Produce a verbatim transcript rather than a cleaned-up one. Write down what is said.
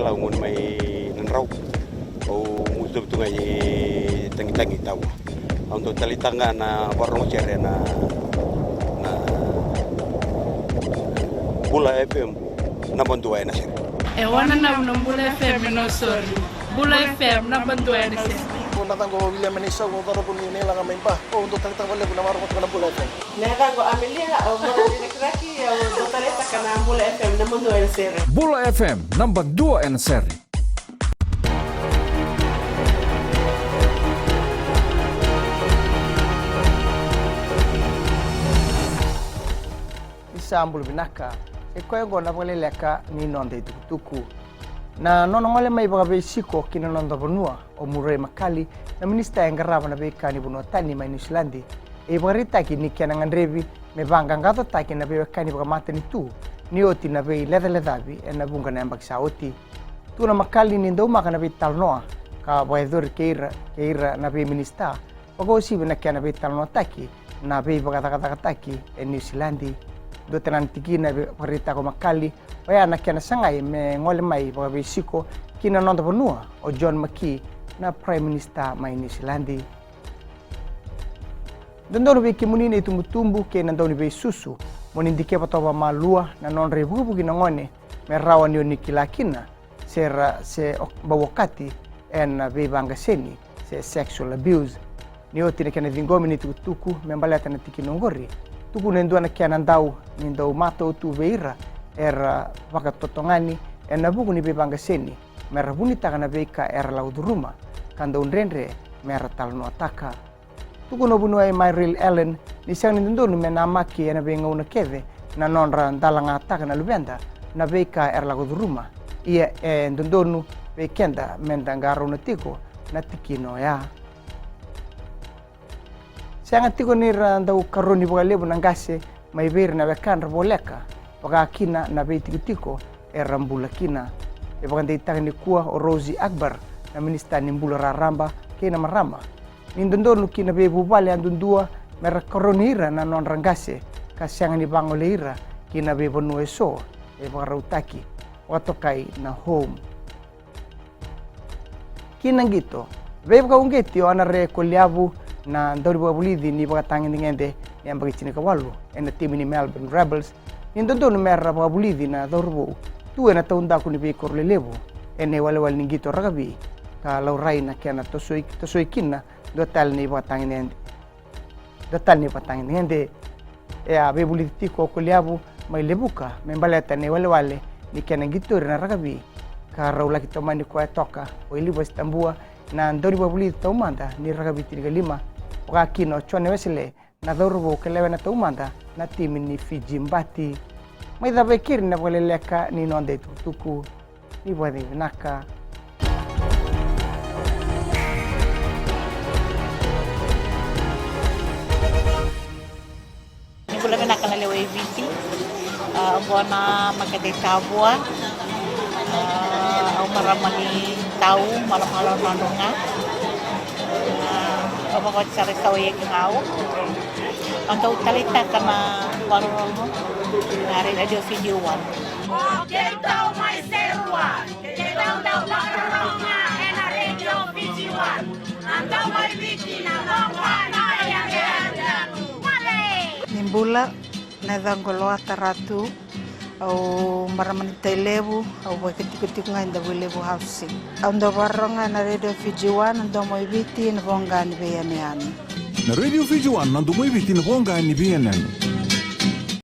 Au gunu mai Nadrau. Au mutu tu ga i Tagitagi, Tavua. Au dau taleitaka ga na vakarorogo sere na, na Bula F M, naba dua ena sere. E wananavu na Bula F M e Nausori. Bula F M, naba dua ena sere. Ko na yacaqu o William Eneisa, au cauravou ni Nailaga mai Ba. Au dau taleitaka vakalevu na vakarorogo na Bula F M. Na yacaqu o Amelia, au marama ni Rakiraki, au dau taleitaka na Bula F M, naba dua ena sere. Bula F M, naba dua ena sere. Ni sa bula vinaka. E koya oqo na vakaleleka ni noda itukutuku. Na nona gole mai vakaveisiko ki na noda vanua o Murray McCully, na minisita e qarava na veika ni vanua tani mai Niusiladi, e ivakaraitaki ni kena gadrevi me vaqaqacotaki na veiwekani vakamatanitu ni oti na veilecalecavi ena vuqa na yabaki sa oti. Tukuna o McCully ni daumaka na veitalanoa ka vakayacori kei ira, kei ira na veiminisita, vakauasivi na kena veitalanoataki na veivakacakacakataki e Niusiladi. Dua tale na tikina e vakaraitaka o McCully, oya na kena sagai me gole mai vakaveisiko ki na noda vanua o John McKee, na Prime Minister mai Niusiladi. Dodonu vei kemuni na itubutubu kei na dauniveisusu mo ni dikeva toka vakamalua na nodra ivukivuki na gone, me rawa ni o ni kila kina se ra se o-, bau okati ena veivaqaseni se sexual abuse. Ni oti na kena ciqomi na itukutuku me baleta na tikina oqori, tukuna e dua na kena dau ni dau matau tu vei ira era vakatotogani ena vuku ni veivaqaseni, me ra vunitaka na veika era lako curuma ka dau dredre me ra talanoataka. Tukuna o vuniwai Myril Allen ni sega ni dodonu me namaki ena veigauna kece na nodra dalagataka na luveda na veika era lako curuma, ia e dodonu vei keda me da qarauna tiko na tikina oya. Sega tiko ni ra dau karoni vakalevu na qase mai vei ira na wekadra voleka, vaka kina na veitikotiko era bula kina. E vakadeitaka nikua o Rosy Akbar, na minisita ni bula raraba kei na marama, ni dodonu ki na veivuvale yadudua me ra karoni ira na nodra qase ka sega ni vagolei ira ki na veivanua eso e vakarautaki, vakatokai na home. Ki na qito, veivakauqeti o Anare Koliavu, na daunivakavulici ni ivakatagedegede ni yabaki tinikawalu ena timi ni Melbourne Rebels, ni dodonu me ra vakavulici na cauravou tu ena taudaku ni veikoro lelevu ena iwalewale ni qito rakavi, ka laurai na kena tosoi, tosoi kina dua tale na ivakatagedegede. Dua tale na ivakatagedegede. E a veivulici tiko o Koliavu mai Levuka me baleta na iwalewale ni kena qitori na rakavi, ka rau laki tomani koya toka o Ilivasi Tabua, na daunivakavulici taumada ni rakavi tinikalima, vaka kina o Jone Wesele, na cauravou ka lewena taumada na timi ni Fiji Bati. Mai cava e keri na vakaleleka ni noda itukutuku. Ni vakacegu vinaka. Ni bula vinaka na lewe i Viti. A, oqo na makete i Tavua. A, au marama ni Tau, Malomalo, Nadroga. A, au vakawati sara i Sawa i Ekigau. Au dau taleitaka na vakarorogo na Radio Fiji One. O keitou mai Serua, keitou dau vakarorogo ena Radio Fiji One. Na dau mai Viti na voqa na yaqeyaqe. Ni bula, na yacaqu o Loata Ratu, au marama ni Tailevu, au vakatikotiko ga e Davuilevu Housing. Au dau vakarorogo ena Radio Fiji One, na domo i Viti, na voqa ni veiyanuyanu. Na Radio Fiji One, na domo i Viti, na voqa ni veiyanuyanu.